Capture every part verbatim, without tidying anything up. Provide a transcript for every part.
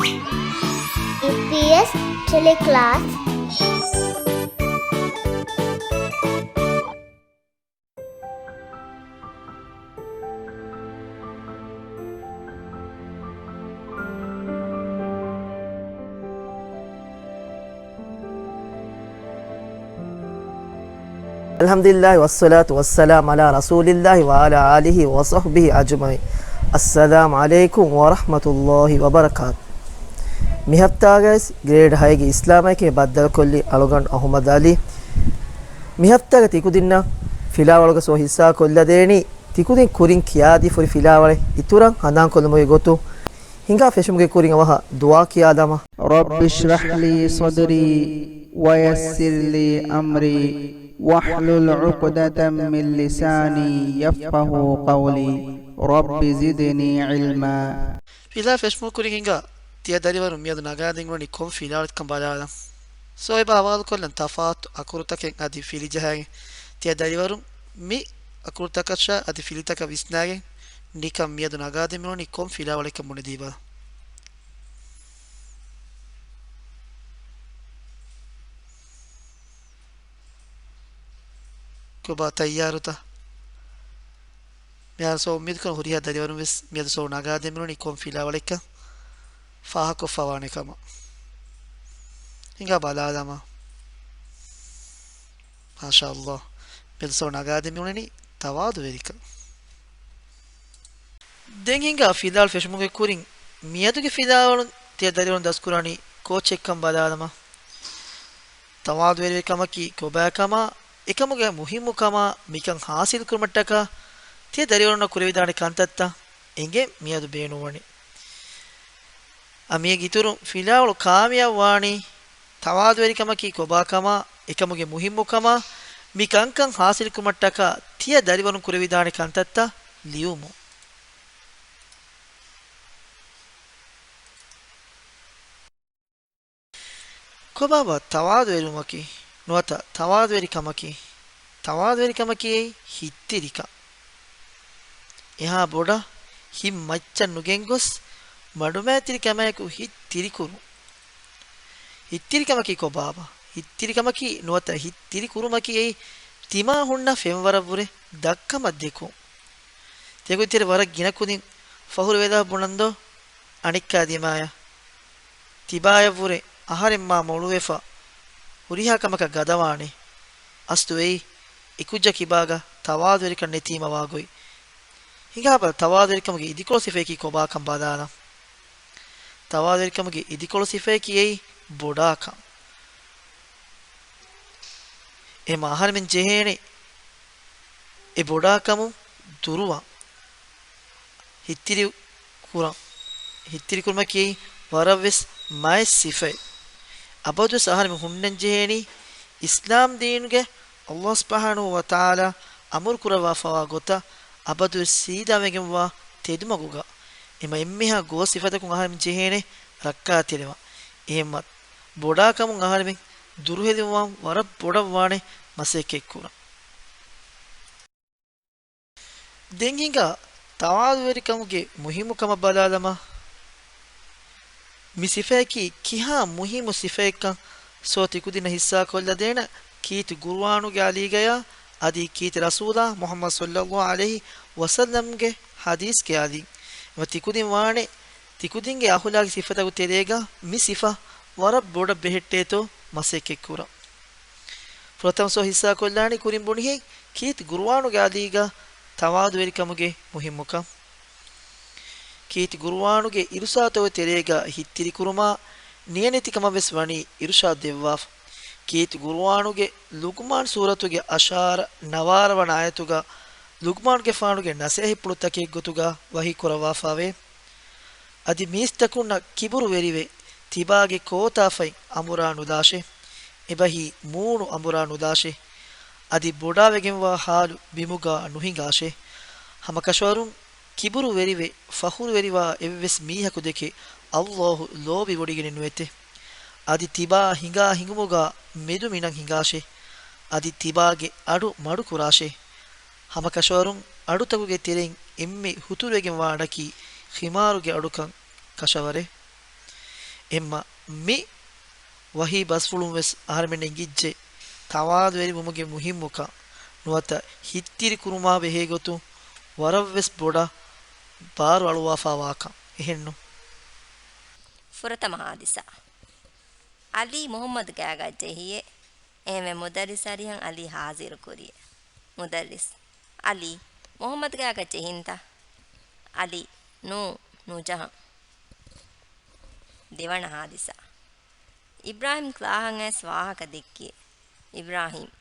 އީޕީއެސް ޓެލެކްލާސް. އަލްޙަމްދުލިއްލާހި ވައްޞަލާތު ވައްސަލާމު ޢަލާ ރަސޫލިއްލާހި ވަޢަލާ އާލިހި ވަޞަޙްބިހި އަޖްމަޢީން. އައްސަލާމު ޢަލައިކުމް ވަރަޙްމަތުﷲި ވަބަރަކާތު. މި ހަފްތާގައި ގްރޭޑް ހައިގެ އިސްލާމްއެކޭ ބައްދަލުކޮށްލި އަޅުގަނޑު އަޙުމަދު ޢަލީ. މި ހަފްތާގަ ތިކުދިންނަށް ފިލާވަޅުގަ ސޯ ހިއްސާ ކޮށްލަދޭނީ، ތިކުދިން ކުރިން ކިޔާދީފަ ހުރި ފިލާވަޅެއް އިތުރަށް ހަނދާންކޮށްލުމުގެ ގޮތުން، ހިނގާ ފެށުމުގެ ކުރިން އަވަހަށް ދުޢާ ކިޔާލަމާ. رب اشرح لي صدري ويسر لي أمري واحلل عقدة من لساني يفقهوا قولي. رب زدني علما. ފިލާ ފެށުމުގެ ކުރިން ހިނގާ ތިޔަ ދަރިވަރުން މިއަދު ނަގާދިން އުޅެނީ ކޮން ފިލާވަޅެއްކަން ބަލާލަން. ސޯ އެބަ ހަވާލުކޮށްލަން ތަފާތު އަކުރުތަކެއް އަދި ފިލި ޖަހައިގެން. ތިޔަ ދަރިވަރުން މި އަކުރުތަކަށާ އަދި ފިލިތަކަށް ވިސްނާގެން ނިކަން މިއަދު ނަގާދިން އުޅެނީ ކޮން ފިލާވަޅެއްކަން ބުނެދީބަލަ. ކޮބާ ތައްޔާރުތަ؟ މިހާރު ސޯ އުއްމީދުކުރަން ހުރިހާ ދަރިވަރުން ވެސް މިއަދު ސޯ ނަގާދެމިނުނީ ކޮން ފިލާވަޅެއްކަން ފާހަކޮށްފަވާނެ ކަމަށް. ހިނގާ ބަލާލަމާ. މާޝާﷲ. މިއަދު ސޯ ނަގާދެމިނުނީ ތަވާދުވެރިކަން. ދެން ހިނގާ ފިލާވަޅު ފެށުމުގެ ކުރިން މިއަދުގެ ފިލާވަޅުން ތިޔަ ދަރިވަރުން ދަސްކުރާނީ ކޯޗެއްކަން ބަލާލަމާ. ތަވާދުވެރިކަމަކީ ކޮބާކަމާ، އެކަމުގެ މުހިއްމުކަމާ، މިކަން ހާސިލްކުރުމަށްޓަކާ ތިޔަ ދަރިވަރުންނަށް ކުރެވިދާނެ ކަންތައްތައް އެނގެން މިއަދު ބޭނުންވަނީ. އަ، މީގެ އިތުރުން ފިލާވަޅު ކާމިޔާބުވާނީ ތަވާދުވެރިކަމަކީ ކޮބާކަމާ، އެކަމުގެ މުހިއްމުކަމާ، މި ކަންކަން ހާސިލްކުރުމަށްޓަކާ ތިޔަ ދަރިވަރުން ކުރެވިދާނެ ކަންތައްތައް ލިޔުމުން. ކޮބާބާ ތަވާދުވެރިވުމަކީ؟ ނުވަތަ ތަވާދުވެރިކަމަކީ؟ ތަވާދުވެރިކަމަކީ ހިތްތިރިކަން. އެހާ ބޮޑަށް ހިތް މައްޗަށް ނުގެންގޮސް، މަޑުމައިތިރިކަމާއެކު ހިތް ތިރިކުރުން. ހިތްތިރިކަމަކީ ކޮބާބާ؟ ހިތްތިރިކަމަކީ ނުވަތަ ހިތް ތިރިކުރުމަކީ އެއީ ތިމާ ހުންނަ ފެންވަރަށްވުރެ ދަށްކަމަށް ދެކުން. ތިޔަކުދިން ތެރޭ ވަރަށް ގިނަ ކުދިން ފަހުރު ވެލާ ބުނަންދޯ އަނެއްކާ ދިމާޔަށް. ތިބާޔަށްވުރެ އަހަރެން މާ މޮޅުވެފަ ހުރިހާ ކަމަކަށް ގަދަވާނެ. އަސްލު އެއީ އެކުއްޖާ ކިބާގަ ތަވާދުވެރިކަން ނެތީމަ ވާގޮތް. ހިނގާބަލަ ތަވާދުވެރިކަމުގެ އިދިކޮޅު ސިފަޔަކީ ކޮބާކަން ބަލާލަން. ތަވާދުވެރިކަމުގެ އިދިކޮޅު ސިފަޔަކީ އެއީ ބޮޑާކަން. އެހެމަ އަހަރެމެން ޖެހޭނެ އެ ބޮޑާކަމުން ދުރުވަން. ހިތްތިރި ކުރަން. ހިތްތިރިކުރުމަކީ ވަރަށްވެސް މާތް ސިފައެއް. އަބަދުވެސް އަހަރެމެން ހުންނަން ޖެހޭނީ އިސްލާމް ދީނުގެ ﷲ ސުބްޙާނަހޫ ވަތަޢާލާ އަމުރު ކުރައްވާފަވާ ގޮތަށް އަބަދުވެސް ސީދާވެގެންވާ ތެދުމަގުގަ. އެމަ އެންމެހާ ގޯސް ސިފަތަކުން އަހަރެމެން ޖެހޭނެ ރައްކާތެރިވާން. އެހެންމަ ބޮޑާކަމުން އަހަރެމެން ދުރުހެލިވާން ވަރަށް ބޮޑަށްވާނެ މަސައްކަތްކުރަން. ދެން ހިނގާ ތަވާދުވެރިކަމުގެ މުހިއްމުކަމަށް ބަލާލަމާ. މި ސިފަޔަކީ ކިހާ މުހިއްމު ސިފައެއްކަން ސޯ ތިކުދިންނަށް ހިއްސާކޮށްލަދޭނަ ކީރިތި ގުރުއާނުގެ އަލީގަޔާ އަދި ކީރިތި ރަސޫލާ މުޙައްމަދު ޞައްލައްލާހު ޢަލައިހި ވަސައްލަމްގެ ޙަދީޘްގެ އަލީ. އެމަ ތިކުދިން ވާނެ ތިކުދިންގެ އަޚުލާގީ ސިފަތަކު ތެރޭގަ މި ސިފަ ވަރަށް ބޮޑަށް ބެހެއްޓޭތޯ މަސައްކަތްކުރަން. ފުރަތަމަ ސޯ ހިއްސާކޮށްލާނީ ކުރިން ބުނިހެން ކީރިތި ގުރުއާނުގެ އަލީގަ ތަވާދުވެރިކަމުގެ މުހިއްމުކަން. ކީރިތި ގުރުއާނުގެ އިރުޝާދުތަކުގެ ތެރޭގަ ހިތްތިރިކުރުމާ ނިޔަނެތިކަމަށް ވެސް ވަނީ އިރުޝާދު ދެއްވާފަ. ކީރިތި ގުރުއާނުގެ ލުޤްމާން ސޫރަތުގެ އަށާރަ ނަވާރަ ވަނަ އާޔަތުގަ ލުޤްމާނުގެފާނުގެ ނަސޭހަތްޕުޅުތަކެއް ގޮތުގަ ވަޙީ ކުރައްވާފަވޭ. އަދި މީސްތަކުންނަށް ކިބުރުވެރިވެ، ތިބާގެ ކޯތާފަތް އަނބުރާ ނުލާށޭ. އެބަހީ މޫނު އަނބުރާ ނުލާށޭ. އަދި ބޮޑާވެގެންވާ ޙާލު ބިމުގަ ނުހިނގާށޭ. ހަމަކަށަވަރުން ކިބުރުވެރިވެ، ފަޚުރުވެރިވާ އެއްވެސް މީހަކު ދެކެ ﷲ ލޯބިވޮޑިގެނެއް ނުވޭތެ. އަދި ތިބާ ހިނގާ ހިނގުމުގަ މެދު މިނަން ހިނގާށޭ. އަދި ތިބާގެ އަޑު މަޑުކުރާށޭ. ހަމަކަށަވަރުން އަޑުތަކުގެ ތެރެއިން އެންމެ ހުތުރުވެގެންވާ އަޑަކީ ޚިމާރުގެ އަޑުކަން ކަށަވަރޭ. އެހެންމަ މި ވަހީ ބަސްފުޅުން ވެސް އަހަރެމެން އެނގިއްޖެ ތަވާދުވެރިވުމުގެ މުހިއްމުކަން ނުވަތަ ހިތްތިރި ކުރުމާ ބެހޭ ގޮތުން ވަރަށް ވެސް ބޮޑަށް ބާރު އަޅުވާފާ ވާކަން. އެހެންނު؟ ފުރަތަމަ ހާދިސާ. އަލީ މުހައްމަދު ގާގަ ޖެހިއޭ. އެހެންވެ މުދައްރިސް އަރިހަށް އަލީ ހާޒިރު ކުރިއޭ. މުދައްރިސް، އަލީ، މުހައްމަދު ގާގަ ޖެހިންތަ؟ އަލީ، ނޫ، ނުޖަހަން. ދެވަނަ ހާދިސާ. އިބްރާހިމް ކްލާހަށް އައިސް ވާހަކަ ދެއްކި. އިބްރާހިމް،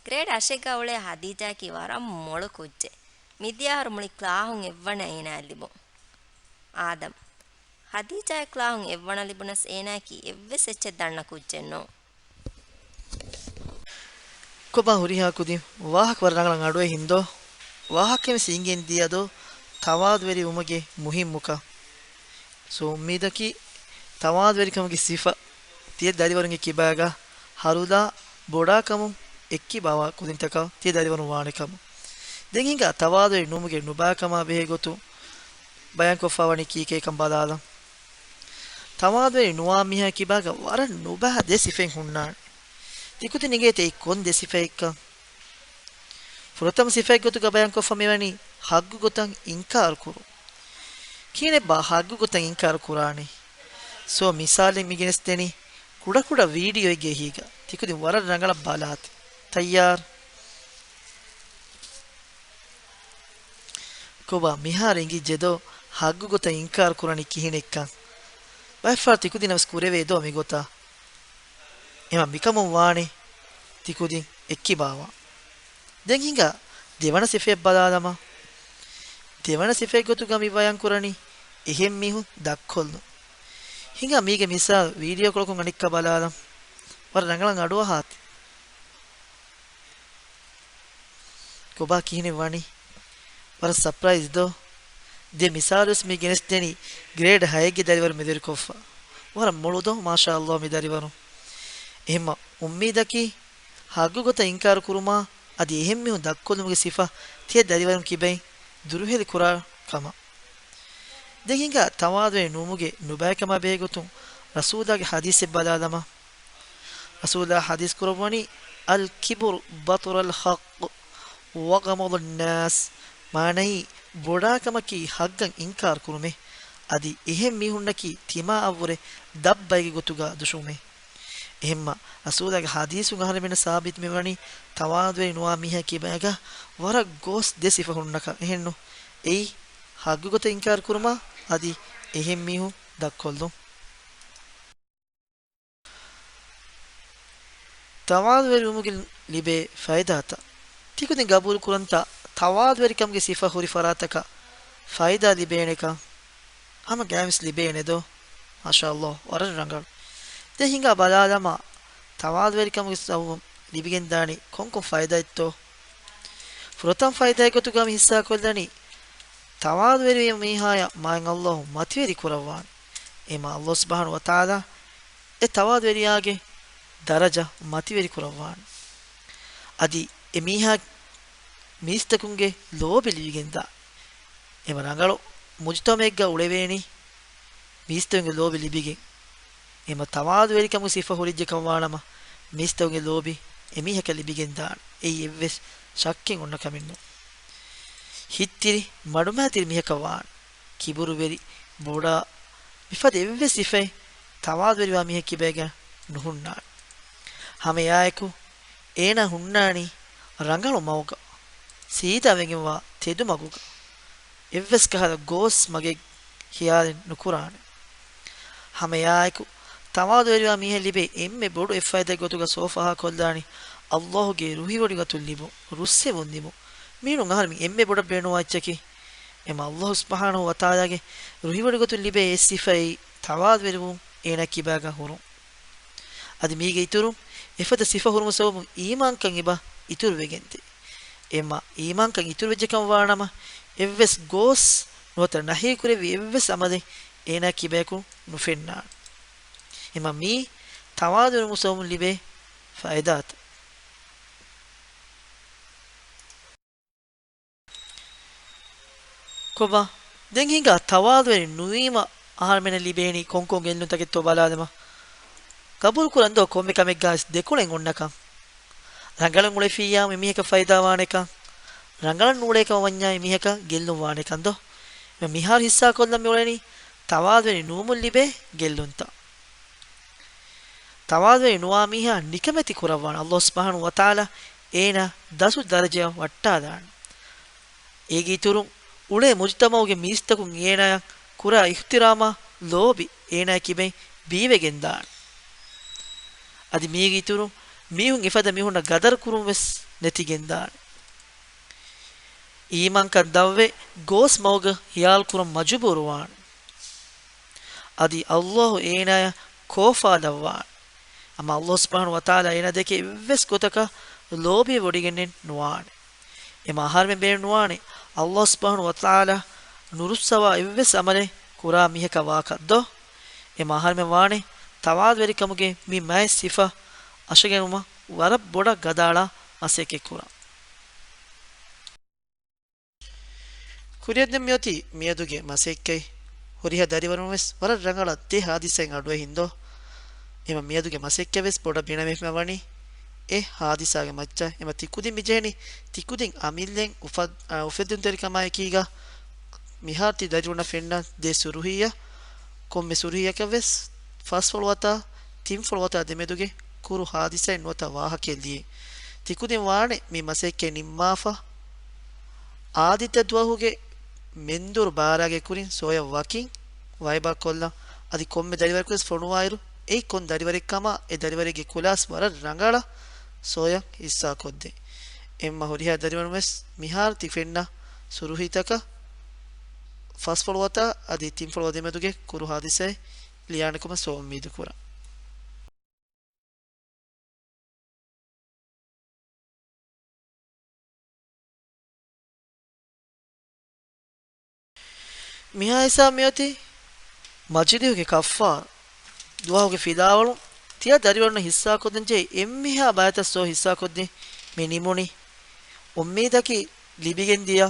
ގްރޭޑް އަށެއްގަ އުޅޭ ހަދީޖާއަކީ ވަރަށް މޮޅު ކުއްޖެއް. މިދިޔަ އަހަރު މުޅި ކްލާހުން އެއްވަނަ އޭނާއަށް ލިބުން. އާދަމް، ހަދީޖާއަށް ކްލާހުން އެއްވަނަ ލިބުނަސް އޭނާއަކީ އެއްވެސް އެއްޗެއް ދަންނަ ކުއްޖެއް ނޫން. ކޮބާ ހުރިހާ ކުދިން ވާހަކަ ވަރަށް ރަނގަޅަށް އަޑުއެހިންދޯ؟ ވާހަކައެއް ވެސް އިނގެން ދިޔަދޯ ތަވާދުވެރިވުމުގެ މުހިއްމުކަން؟ ސޯ އުއްމީދަކީ ތަވާދުވެރިކަމުގެ ސިފަ ތިޔަ ދަރިވަރުންގެ ކިބާގަ ހަރުލާ ބޮޑާކަމުން އެއްކިބާވާ ކުދިންތަކަށް ތިޔަ ދަރިވަރުން ވާނެ ކަމަށް. ދެން ހިނގާ ތަވާދުވެރި ނުވުމުގެ ނުބައިކަމާ ބެހޭ ގޮތުން ބަޔާންކޮށްފަ ވަނީ ކީކޭކަން ބަލާލަން. ތަވާދުވެރި ނުވާ މީހާ ކިބާގަ ވަރަށް ނުބައި ދެ ސިފައެއް ހުންނާނެ. ތިކުދިން އިނގޭތަ އެއީ ކޮން ދެ ސިފައެއްކަން؟ ފުރަތަމަ ސިފައެއް ގޮތުގަ ބަޔާންކޮށްފަ މިވަނީ ހައްގު ގޮތަށް އިންކާރު ކުރުން. ކިހިނެއްބާ ހައްގު ގޮތަށް އިންކާރު ކުރާނީ؟ ސޯ މިސާލެއް މި ގެނެސްދެނީ ކުޑަކުޑަ ވީޑިއޯއެއްގެ އެހީގަ. ތިކުދިން ވަރަށް ރަނގަޅަށް ބަލާތި. ތައްޔާރު؟ ކޮބާ މިހާރު އިނގިއްޖެދޯ ހައްގު ގޮތަށް އިންކާރު ކުރަނީ ކިހިނެއްކަން؟ ބައެއްފަހަރު ތިކުދިންނަށް ވެސް ކުރެވޭދޯ މިގޮތަށް؟ އެމަ މިކަމުން ވާނެ ތިކުދިން އެއްކިބާވާ. ދެން ހިނގާ ދެވަނަ ސިފައެއް ބަލާލަމާ. ދެވަނަ ސިފައެއް ގޮތުގަ މި ބަޔާން ކުރަނީ އެހެން މީހުން ދަށްކޮށްލުން. ހިނގާ މީގެ މިސާލު ވީޑިއޯކޮޅަކުން އަނެއްކާ ބަލާލަން. ވަރަށް ރަނގަޅަށް އަޑުއަހާތި. ކޮބާ ކިހިނެއް ވަނީ؟ ވަރަށް ސަޕްރައިޒް ދޯ؟ ދެ މިސާލުވެސް މި ގެނެސްދެނީ ގްރޭޑް ހައެއްގެ ދަރިވަރު މެދުވެރިކޮށްފަ. ވަރަށް މޮޅު ދޯ؟ މާޝާﷲ މި ދަރިވަރު. އެހެންމަ އުއްމީދަކީ ހައްގު ގޮތަށް އިންކާރު ކުރުމާ އަދި އެހެން މީހުން ދަށްކޮށްލުމުގެ ސިފަ ތިޔަ ދަރިވަރުން ކިބައިން ދުރުހެލި ކުރާ ކަމަށް. ދެން ހިނގާ ތަވާދުވެރި ނުވުމުގެ ނުބައިކަމާ ބެހޭ ގޮތުން ރަސޫލާގެ ޙަދީޘެއް ބަލާލަމާ. ރަސޫލާ ޙަދީޘް ކުރައްވަނީ، "الكبر بطر الحق وغمط الناس." މާނައީ، ބޮޑާކަމަކީ ޙައްޤަށް އިންކާރު ކުރުމޭ، އަދި އެހެން މީހުންނަކީ ތިމާއަށްވުރެ ދަށްބައިގެ ގޮތުގަ ދުށުމޭ. އެހެންމަ، ރަސޫލާގެ ޙަދީޘުން އަހަރެމެންނަށް ސާބިތު މިވަނީ، ތަވާދުވެރި ނުވާ މީހާ ކިބައިގަ ވަރަށް ގޯސް ދެ ސިފަ ހުންނަކަން. އެހެންނު؟ އެއީ، ޙައްޤު ގޮތަށް އިންކާރު ކުރުމާ، އަދި އެހެން މީހުން ދަށްކޮށްލުން. ތަވާދުވެރިވުމުގެ ލިބޭ ފައިދާތައް. ތިކުދިން ގަބޫލު ކުރަންތަ، ތަވާދުވެރިކަމުގެ ސިފަ ހުރި ފަރާތަކަށް ފައިދާ ލިބޭނެކަން؟ ހަމަ ގާތްވެސް ލިބޭނެދޯ؟ މާޝާﷲ، ވަރަށް ރަނގަޅު. ދެން ހިނގާ ބަލާލަމާ، ތަވާދުވެރިކަމުގެ ސަބަބުން ލިބިގެންދާނީ ކޮންކޮން ފައިދާތްތޯ؟ ފުރަތަމަ ފައިދާގެ ގޮތުގަ މި ހިއްސާކޮށްލަނީ، ތަވާދުވެރިވި މީހާޔަށް މާތް ﷲ މަތިވެރި ކުރައްވާނެ. އެމާ ﷲ ސުބްޙާނަހޫ ވަތަޢާލާ އެ ތަވާދުވެރިޔާގެ ދަރަޖަ މަތިވެރި ކުރައްވާނެ. އަދި އެ މީހާ މީސްތަކުންގެ ލޯބި ލިބިގެންދާ. އެމަ ރަނގަޅު މުޖުތަމަޢެއްގަ އުޅެވޭނީ މީސްތަކުންގެ ލޯބި ލިބިގެން. އެމަ ތަވާދުވެރިކަމުގެ ސިފަ ހުރިއްޖެކަން ވާނަމަ، މީސްތަކުންގެ ލޯބި އެމީހަކަށް ލިބިގެންދާނެ. އެއީ އެއްވެސް ޝައްކެއް އޮންނަ ކަމެއްނޫން. ހިތްތިރި މަޑުމައިތިރި މީހަކަށް ވާނެ. ކިބުރުވެރި، ބޮޑާ، މިފަދަ އެއްވެސް ސިފައެއް ތަވާދުވެރިވާ މީހެއް ކިބައިގަ ނުހުންނާނެ. ހަމައެއާއެކު، އޭނާ ހުންނާނީ ރަނގަޅު މަގުގަ، ސީދާ ވެގެންވާ ތެދު މަގުގަ. އެއްވެސް ކަހަލަ ގޯސް މަގެއް ޚިޔާލެއް ނުކުރާނެ. ހަމައެއާއެކު، ތަވާދުވެރިވާ މީހެއް ލިބޭ އެންމެ ބޮޑު އެއް ފައިދާގެ ގޮތުގަ ސޯފަހާ ކޮށްލާނީ، ﷲ ގެ ރުހިވޮޑިގަތުން ލިބުން، ރުއްސެވުން ލިބުން. މީނުން އަހަރެމެން އެންމެ ބޮޑަށް ބޭނުންވާ އެއްޗަކީ، އެމަ ﷲ ސުބްޙާނަހޫ ވަތަޢާލާގެ ރުހިވޮޑިގަތުން ލިބޭ އެއް ސިފައެއް ތަވާދުވެރިވުން އޭނާ ކިބާގަ ހުރުން. އަދި މީގެ އިތުރުން އެފަދަ ސިފަ ހުރުމުގެ ސަބަބުން އީމާންކަން އެބަ އިތުރުވެގެންދޭ. އެމަ އީމާންކަން އިތުރުވެއްޖެކަން ވާނަމަ، އެއްވެސް ގޯސް ނުވަތަ ނަހީ ކުރެއްވި އެއްވެސް އަމަލެއް އޭނާ ކިބަޔަކު ނުފެންނާނެ. އެމަ މީ ތަވާދުވެރިވުމުގެ ސަބަބުން ލިބޭ ފައިދާތައް. ކޮބާ؟ ދެން ހިނގާ ތަވާދުވެރި ނުވީމަ އަހަރުމެންނަށް ލިބޭނީ ކޮންކޮން ގެއްލުންތަކެއްތޯ ބަލާލަމާ، ގަބޫލުކުރަން ދޯ ކޮންމެ ކަމެއްގަވެސް ދެކުޅެން އޮންނަކަން. ރަނގަޅަށް އުޅެފިއްޔާ މި މީހަކަށް ފައިދާވާނެކަން، ރަނގަޅަށް ނޫޅޭކަމަށް ވަންޏާ މި މީހަކަށް ގެއްލުން ވާނެކަން ދޯ؟ މިހާރު ހިއްސާކޮށްލަން މި އުޅެނީ ތަވާދުވެރި ނުވުމުން ލިބޭ ގެއްލުންތައް. ތަވާދުވެރި ނުވާ މީހާ ނިކަމެތި ކުރައްވާނެ، ﷲ ސުބްޙާނަހޫ ވަތަޢާލާ އޭނާ ދަސް ދަރަޖައަށް ވައްޓާލާނެ. އޭގެ އިތުރުން އުޅޭ މުޖުތަމަޢުގެ މީސްތަކުން އޭނާއަށް ކުރާ އިޙްތިރާމާ ލޯބި އޭނާ ކިބައިން ބީވެގެންދާނެ. އަދި މީގެ އިތުރުން މީހުން އެފަދަ މީހުންނަށް ގަދަރު ކުރުން ވެސް ނެތިގެންދާނެ. އީމާންކަން ދަށްވެ ގޯސް މަގުގަ ހިޔާލު ކުރަން މަޖުބޫރުވާނެ. އަދި ﷲ އޭނާޔަށް ކޯފާލައްވާނެ. އަމާ ﷲ ސުބްޙާނަހޫ ވަތަޢާލާ އޭނާ ދެކެ އެއްވެސް ގޮތަކަށް ލޯބިވެވޮޑިގެންނެއް ނުވާނެ. އެމަ އަހަރުމެން ބޭނުން ނުވާނެ ﷲ ސުބްޙާނަހޫ ވަތަޢާލާ ނުރުއްސަވާ އެއްވެސް ޢަމަލެއް ކުރާ މީހަކަށް ވާކަށް ދޯ؟ އެމަ އަހަރުމެން ވާނެ ތަވާދުވެރިކަމުގެ މި މައި ސިފަ އަށަގެނުމަށް ވަރަށް ބޮޑަށް ގަދައަޅާ މަސައްކަތް ކުރަން. ކުރިއަށްދެން މިއޮތީ މިއަދުގެ މަސައްކަތް. ހުރިހާ ދަރިވަރުން ވެސް ވަރަށް ރަނގަޅަށް ދެ ހާދިސާއިން އަޑުއެހިން ދޯ؟ އެމަ މިއަދުގެ މަސައްކަތް ވެސް ބޮޑަށް ބިނަވެފަ ވަނީ އެ ހާދިސާގެ މައްޗަށް. އެމަ ތިކުދިން މިޖެހެނީ ތިކުދިން އަމިއްލައިން އުފަ-، އާ، އުފެއްދުންތެރިކަމާއެކީގަ މިހާރު ތި ދަރިވަރުންނަށް ފެންނަ ދެ ސުރުހީއަށް ކޮންމެ ސުރުހީއަކަށް ވެސް ފަސްފޮޅު ވަތާ ތިންފޮޅު ވަތާ ދެމެދުގެ ކުރު ހާދިސާއެއް ނުވަތަ ވާހަކައެއް ލިޔެ. ތިކުދިން ވާނެ މި މަސައްކަތް ނިންމާފަ، އާދިއްތަ ދުވަހުގެ މެންދުރު ބާރާގެ ކުރިން ސޯޔަ ވަކިން ވައިބާ ކޮށްލަން. އަދި ކޮންމެ ދަރިވަރަކުވެސް ފޮނުވާއިރު، އެއީ ކޮން ދަރިވަރެއްކަމާ، އެ ދަރިވަރެއްގެ ކުލާސް ވަރަށް ރަނގަޅަށް ސޯޔަ ހިއްސާކޮށްދޭ. އެމަ ހުރިހާ ދަރިވަރުން ވެސް މިހާރު ތި ފެންނަ ސުރުހީތަކަށް ފަސްފޮޅު ވަތާ އަދި ތިންފޮޅު ވަ ދެމެދުގެ ކުރު ހާދިސާއެއް ލިޔާނެކަމަށް ސޯ އުއްމީދު ކުރަން. މިހާ ހިސާބު މިއޮތީ މަޖިލީހުގެ ކައްފާރާ. ދުވަހުގެ ފިލާވަޅު ތިޔަ ދަރިވަރުންނަށް ހިއްސާކޮށްދޭން ޖެހި އެންމެހާ ބައިތައް ސޯ ހިއްސާކޮށްދީ މި ނިމުނީ. އުއްމީދަކީ ލިބިގެންދިޔަ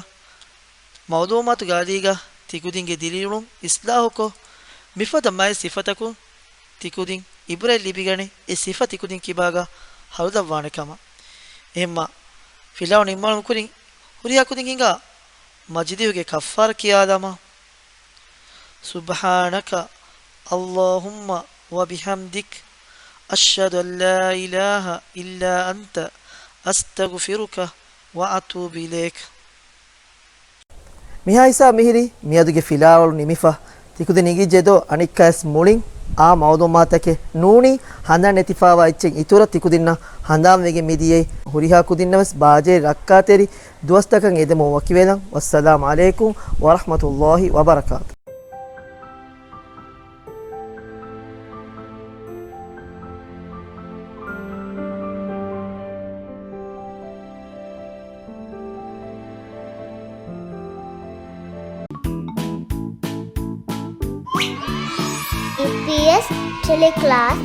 މައުލޫމާތުގެ އަލީގަ ތިކުދިންގެ ދިރިއުޅުން އިސްލާހުކޮށް، މިފަދަ މައި ސިފަތަކުން ތިކުދިން އިބުރަތް ލިބިގަނެ، އެ ސިފަ ތިކުދިން ކިބާގަ ހަރުލައްވާނެ ކަމަށް. އެހެންމަ، ފިލާވަޅު ނިންމާލުމުގެ ކުރިން ހުރިހާ ކުދިން ހިނގާ މަޖިލީހުގެ ކައްފާރާ ކިޔާލާމާ. سبحانك اللهم وبحمدك، أشهد أن لا إله إلا أنت، أستغفرك وأتوب إليك. މިހާ ހިސާބު މިހިރީ މިއަދުގެ ފިލާވަޅު ނިމިފަ. ތިކުދިން އިނގިއްޖެދޯ އަނެއްކާވެސް މުޅިން އާ މައުލޫމާތަކެއް ނޫނީ ހަނދާން ނެތިފާވާ އެއްޗެއް އިތުރަށް ތިކުދިންނަށް ހަނދާންވެގެން މިދިޔައީ. ހުރިހާ ކުދިންނަށް ވެސް ބާޖައި ރައްކާތެރި ދުވަސްތަކަށް އެދެމުން ވަކިވެލަން. ވައްސަލާމް ޢަލައިކުމް ވަރަޙްމަތުﷲި ވަބަރަކާތު. އެމްޕީއެސް ޓެލެކްލާސް